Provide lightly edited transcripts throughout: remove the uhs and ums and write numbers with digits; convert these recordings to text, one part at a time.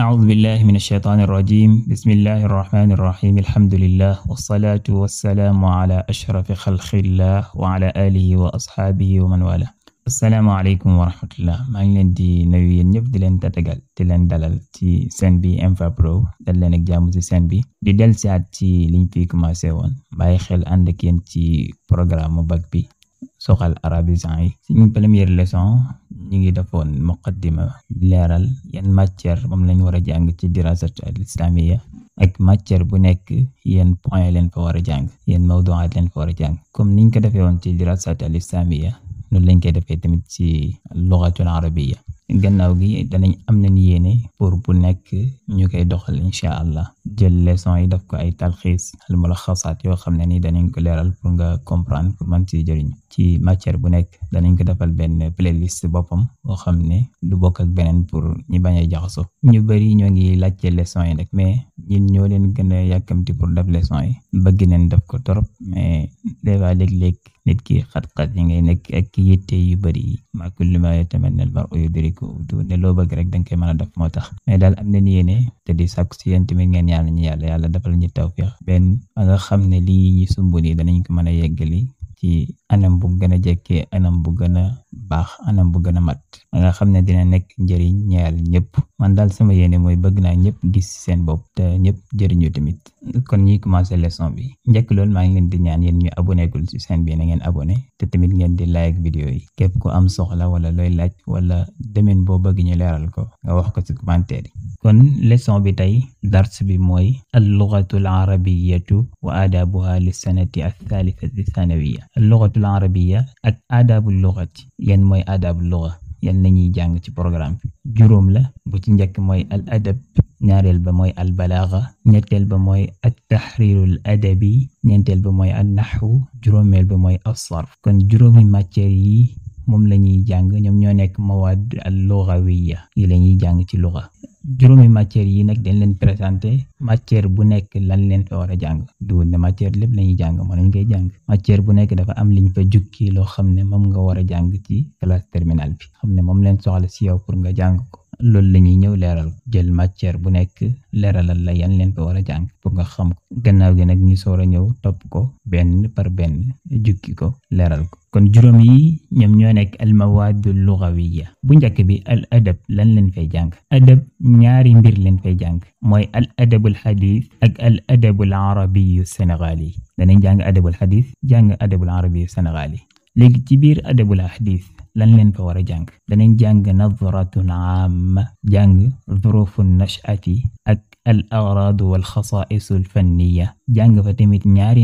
أعوذ بالله من الشيطان الرجيم. بسم الله الرحمن الرحيم. الحمد لله والصلاة والسلام على أشرف خلق الله وعلى آله وأصحابه ومن والاه. السلام عليكم ورحمة الله. maa ngi leen di nuyu yéen ñëpp di leen tatagal di leen dalal ci scène bi MFA Pro dal leen ak jàmm ci scène bi di dellusiwaat ci liñ fi commencé woon bàyyi xel ànd ak yéen ci programme bac bi soxal arabisant yi. suñu première leçon ñu ngi defoon muqaddima leeral yan matière moom lañ war a jàng ci dirasat al islamiya ak matière bu nekk yan point leen fa war a jàng yan mawduaat leen fa war a jàng comme niñ ko defee woon ci dirasat al islamiya noonu lañ koy defee tamit ci lugatul arabiya. gannaaw gi danañ am nañ yéene pour bu nekk ñu koy doxal incha allah jël leçon yi def ko ay talxiis al mulaxasaat yoo xam ne ni danañ ko leeral pour nga comprendre pour man ci jëriñ ci matière bu nekk danañ ko defal benn playlist boppam boo xam ne du bokk ak beneen pour ñi bañ a jaxasoo. ñu bari ñoo ngi laajte leçon yi nag mais ñun ñoo leen gën a yàkkamti pour def leçon yi bëgg neen def ko trop mais des fois léeg-léeg nit ki xat-xat yi ngay nekk ak yitte yu bari yi ma kulli ma yatamanna al-mar'u yudriku du ne loo bëgg rek danga koy mën a def moo tax mais daal am nañ yéene te di sàkku si yéen tamit ngeen ñaan ñu yàlla defal ñu tawfiq benn ba nga xam ne lii ñu sumb nii danañ ko mën a yeggali ci anam bu gën a jekkee anam bu gën a baax anam bu gën a mat ba nga xam ne dina nekk njëriñ ñeel ñëpp. man daal sama yéene mooy bëgg naa ñëpp gis seen bopp te ñëpp jëriñu tamit. kon ñuy commencé leçon bi njëkk loolu maa ngi leen di ñaan yéen ñu abonné gul ci chaîne bi na ngeen abonné te tamit ngeen di like vidéo yi képp ku am soxla wala looy laaj wala domaine boo bëgg ñu leeral ko nga wax ko ci commentaire yi. kon leçon bi tey dars bi mooy al-lughatul arabiyyatu wa adabuha lis-sanati ath-thalithati thanawiya. al-lughatul arabiyya ak adabul lughati yan mooy adabul lugha yan lañuy jàng ci programme bi juróom la. bu ci njëkk mooy al adab, ñaareel ba mooy al balagha, ñetteel ba mooy at tahrirul adabi, ñeenteel ba mooy an nahwu, juróomeel ba mooy as-sarf. kon juróomi matière yi moom la ñuy jàng ñoom ñoo nekk mawad al lughawiyya yi la ñuy jàng ci lugha. juróomi matière yi nag dañ leen présenté matière bu nekk lan leen fa war a jàng du ne matière lépp la ñuy jàng moo nañ koy jàng matière bu nekk dafa am liñ fa jukki loo xam ne moom nga war a jàng ci classe terminale bi xam ne moom leen soxla si yow pour nga jàng ko. loolu la ñuy ñëw leeral jël matière bu nekk leeralal la yan leen fa war a jàng pour nga xam ko. gannaaw gi nag ñu soor a ñëw topp ko benn par benn jukki ko leeral ko. kon juróom yi ñoom ñoo nekk al mawadu lughawiyya. bu njëkk bi al adab lan leen fay jàng. adab ñaari mbir leen fay jàng mooy al adabul hadith ak al adabul arabiyu sénégali. danañ jàng adabul hadith jàng adabul arabiyu sénégali. léegi ci biir adabul hadith lan leen fa war a jàng danañ jàng nadratun amma jàng dhurufu nash'ati ak al aghrad wal khasa'is al fanniya. jàng fa tamit ñaari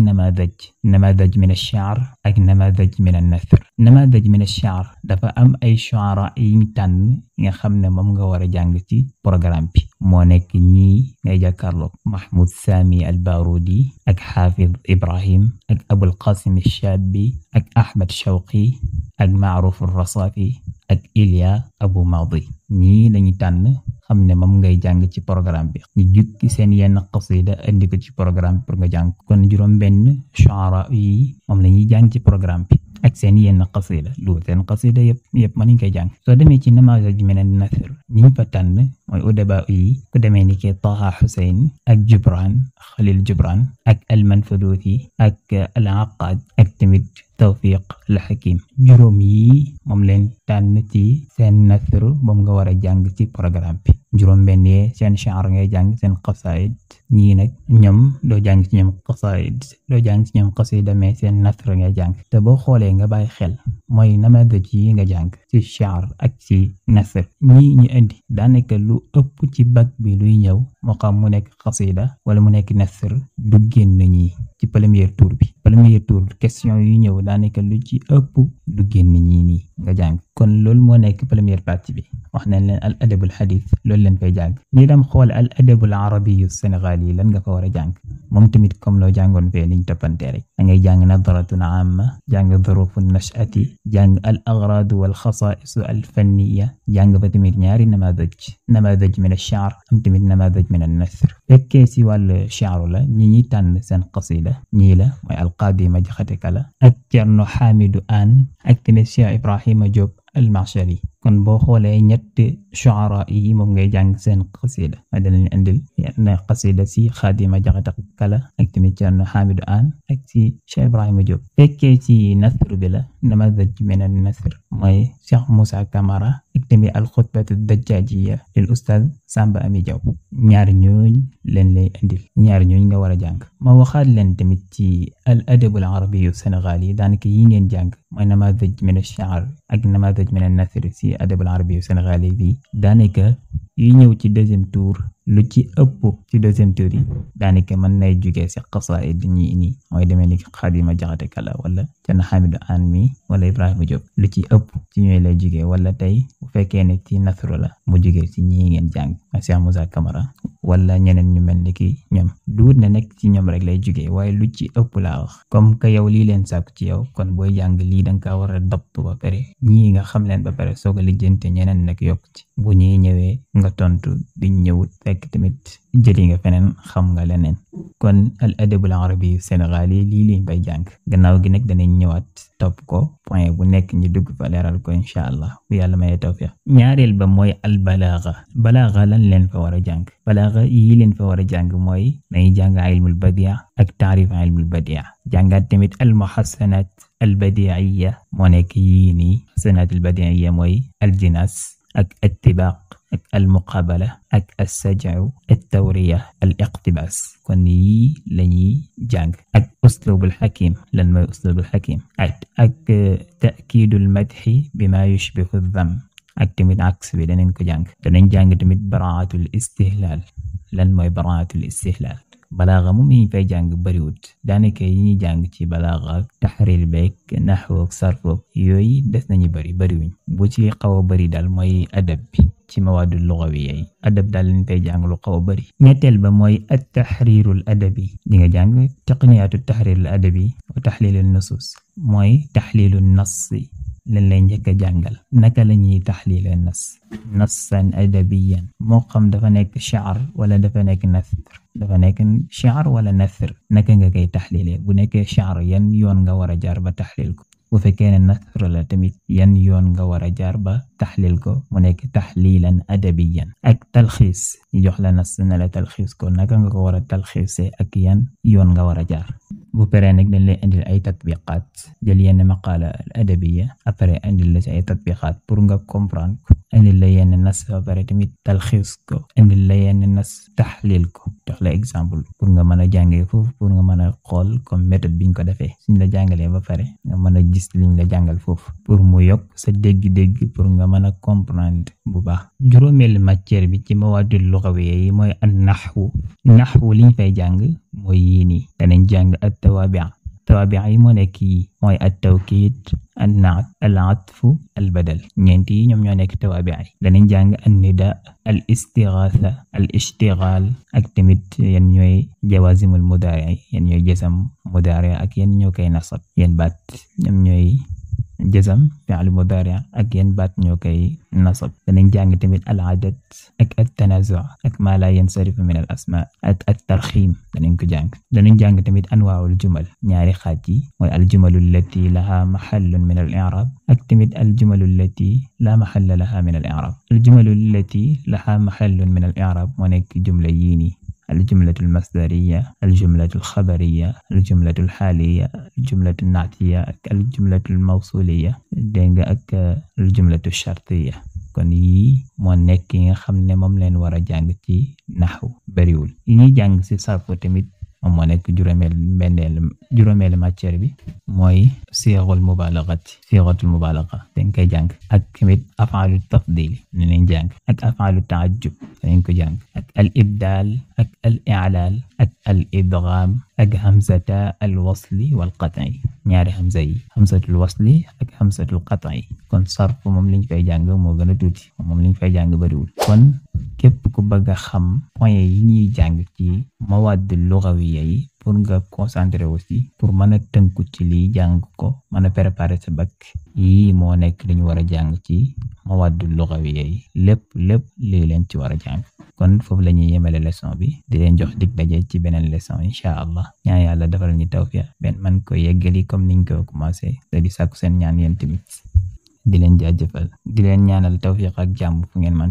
namadaj min ash-sha'r ak namadaj min an-nasr. namadaj min ash-sha'r dafa am ay shu'ara yi tànn nga xam ne moom nga war a jàng ci programme bi moo nekk ñii ngay jàkkaarloog Mahmoud Sami al-Barudi ak Hafiz Ibrahim ak Abul Qasim ash-Shabi ak Ahmad Shawqi ak Ma'ruf ar-Rasafi ak Ilya Abu Madi. ñii lañu tànn xam ne moom ngay jàng ci programme bi ñu jukki seen yenn qasida indi ko ci programme pour nga jàng kon juróom benn shu'ara yi moom la ñuy jàng ci programme bi ak seen yenn qasida lu seen qasida yëpp mën nañ koy jàng. soo demee ci namazaj min an-nasr ñi fa tànn mooy udaba yi ku demee ni ki Taha Hussein ak Jubran Khalil Jubran ak al-Manfuduthi ak al-Aqad ak tamit Tawfiq al-Hakim. juróom yi moom leen tànn ci seen nasr moom nga war a jàng ci programme bi. juróom benn yee seen sha'r ngay jàng seen qasaid ñii nag ñoom doo jàng ci ñoom qasaid doo jàng ci ñoom qasida mais seen nasr ngay jàng. te boo xoolee nga bàyyi xel mooy namadaj yi nga jàng ci sha'r ak ci nasr ñii ñu indi daanaka lu ëpp ci bac bi luy ñëw moo xam mu nekk qasida wala mu nekk nasr du génn ñii ci premier tour bi. premier tour question yu ñëw daanaka lu ci ëpp du génn ñii nii nga jàng. kon loolu moo nekk première partie bi wax nañ leen al adabul hadith loolu leen fay jàng. ñi dem xool al adabul arabiyu sénégali lan nga fa war a jàng moom tamit comme loo jàngoon fee liñ toppantee rek da ngay jàng nadratun amma jàng dhurufu nash'ati jàng al aghrad wal khasa'is al fanniya jàng fa tamit ñaari namadaj min ash-sha'r am tamit namadaj min an-nasr. fekkee si wàllu sha'r la ñi tànn seen qasida ñii la mooy al qadi Jaxate Kala ak Cerno Hamidou Anne ak tamit Cheikh Ibrahima Diop al-Mashari. kon boo xoolee ñetti shuara yi moom ngay jàng seen xasida danañ indil yenn xasida si Xaadima Jaxate Kala ak tamit Cerno Hamidou Anne ak ci Cheikh Ibrahima Diop. fekkee ci nasr bi la namadaj min an nasr mooy Cheikh Moussa Camara ak tamit al xutbatu dajjajiya lil ustaz Samba Ami Diaw. ñaari ñooñ leen lay indil, ñaari ñooñ nga war a jàng. ma waxaat leen tamit ci al adabul arabiyu sénégal yi daanaka yi ngeen jàng mooy namadaj min ash-shi'r ak namadaj min an nasr si adabul arabiyu sénégal yi bi daanaka yi ñëw ci deuxième tour lu ci ëpp ci deuxième tour yi daanaka mën nay jugee si xasaayid ñi nii mooy demee ni Xaadima Jaxate Kala wala Cerno Hamidou Anne mi wala Ibrahima Diop lu ci ëpp ci ñooy lay jugee. wala tey bu fekkee ne ci nasru la mu jugee si ñii ngeen jàng Cheikh Moussa Camara wala ñeneen ñu mel ni ki ñoom. duut ne nekk ci ñoom rek lay jugee waaye lu ci ëpp laa wax comme que yow lii leen sàkku ci yow kon booy jàng lii danga kaa war a dabt ba pare ñii nga xam leen ba pare soog a lijjante ñeneen nag yokk ci bu ñuy ñëwee nga tontu biñ ñëwut fekk tamit jëli nga feneen xam nga leneen. kon al adabul arabi sénégal yi lii liñ bay jàng gannaaw gi nag danañ ñëwaat topp ko point bu nekk ñu dugg fa leeral ko incha allah bu yàlla mayee tawfiq. ñaareel ba mooy al balaaga lan leen fa war a jàng. balaaga yi leen fa war a jàng mooy dañuy jàng ilmul badia ak taarif ilmul badia jàngaat tamit al muhassanat al badiiya moo nekk yii nii. muhassanat al badiiya mooy al jinas ak ittibaq ak al muqabala ak as-saj'u at-tawriya al iqtibas. kon yii lañuy jàng ak uslubul hakim. lan mooy uslubul hakim ak ta'kidul madhi bima yushbihu dham ak tamit aks bi danañ ko jàng. danañ jàng tamit baraatul istihlal. lan mooy baraatul istihlal. balaaga moom yi ñu fay jàng bariwut daanaka yi ñuy jàng ci balaaga ak taxril beek naxwu ak sarfu yooyu des nañu bariwuñ. bu ci xaw a bari daal mooy adab bi ci mawaadul lugawiya yi adab daal lañ fay jàng lu xaw a bari. ñetteel ba mooy at taxrirul adabi di nga jàng taqniyaatu taxrirul adabi wa taxlilul nusus mooy taxlilul nassi. lan lay njëkk a jàngal naka la ñuy taxlilee nassan adabiyan moo xam dafa nekk shi'r wala dafa nekk nasr. dafa nekk shi'r wala nasr naka nga koy taxlilee. bu nekkee shi'r yan yoon nga war a jaar ba taxlil ko. bu fekkee ne nasr la tamit yan yoon nga war a jaar ba taxlil ko mu nekk taxlilan adabiyan. ak talxiis ñu jox la nas na la talxiis ko naka nga ko war a talxiisee ak yan yoon nga war a jaar. bu paree nag dañ lay indil ay tatbiqaat jël yenn maqaala al adabiya après indil la ci ay tatbiqaat pour nga comprendre ko. indil la yenn nas ba pare tamit talxiis ko. indil la yenn nas taxlil ko jox la exemple pour nga mën a jàngee foofu pour nga mën a xool comme méthode biñ ko defee. suñ la jàngalee ba pare nga mën a gis liñ la jàngal foofu pour mu yokk sa dégg-dégg pour nga mën a comprendre bu baax. juróomeelu matière bi ci mawaadul lughawiyya yi mooy an naxwu liñ fay jàng mooy yii nii. danañ jàng at tawaabi yi moo nekk yi mooy at tawkiid an naat al atfu al badal. ñeent yi ñoom ñoo nekk tawaabi yi. danañ jàng an nida al istighatha al ishtighal ak tamit yan ñooy jawazimul mudaari yan ñooy jasam mudaari ak yan ñoo koy nasab. yan baat ñoom ñooy jazam fi'l mudari' ak yan baat ñoo koy nasab. danañ jàng tamit al adad ak at tanazu' ak ma la yansarifu min al asma ak at tarxim danañ ko jàng. danañ jàng tamit anwaa'ul jumal ñaari xaaj yi mooy al jumalu allati laha mahallun min al i'rab ak tamit al jumalu allati la mahalla laha min al i'rab. al jumalu allati laha mahallun min al i'rab moo nekk jumla yii nii الجملة المصدرية الجملة الخبرية الجملة الحالية الجملة النعتية الجملة الموصولية دنگا ak الجملة الشرطية. kon yii moo nekk yi nga xam ne moom leen war a jàng ci naxwu bariwul. yi ñuy jàng ci sarfu tamit moom moo nekk juróomeelu matière bi mooy siixatul mubaalaga dañ koy jàng ak tamit afaalu tafdil ne leen jàng ak afaalu taajjub dañ ko jàng ak al ibdaal ak al i'laal ak al idgham ak hamzata al wasli wal qat'i ñaari hamza yi hamzatul wasli ak hamzatul qat'i. kon sarf moom liñ fay jàng moo gën a tuuti moom liñ fay jàng bariwul. kon képp ku bëgg a xam point yi ñuy jàng ci mawaadul lughawiyya yi pour nga concentrer aussi pour mën a tënku ci lii jàng ko mën a préparer sa bac yii moo nekk li ñu war a jàng ci mawaadul lughawiyya yi lépp lii leen ci war a jàng. kon foofu la ñuy yemale leçon bi di leen jox dig daje ci beneen leçon incha allah ñaan yàlla defal ñu tawfiq man ko yeggali comme niñ ko commencé te di sàkku seen ñaan yéen tamit di leen jaajëfal di leen ñaanal tawfiq ak jàmm fu ngeen man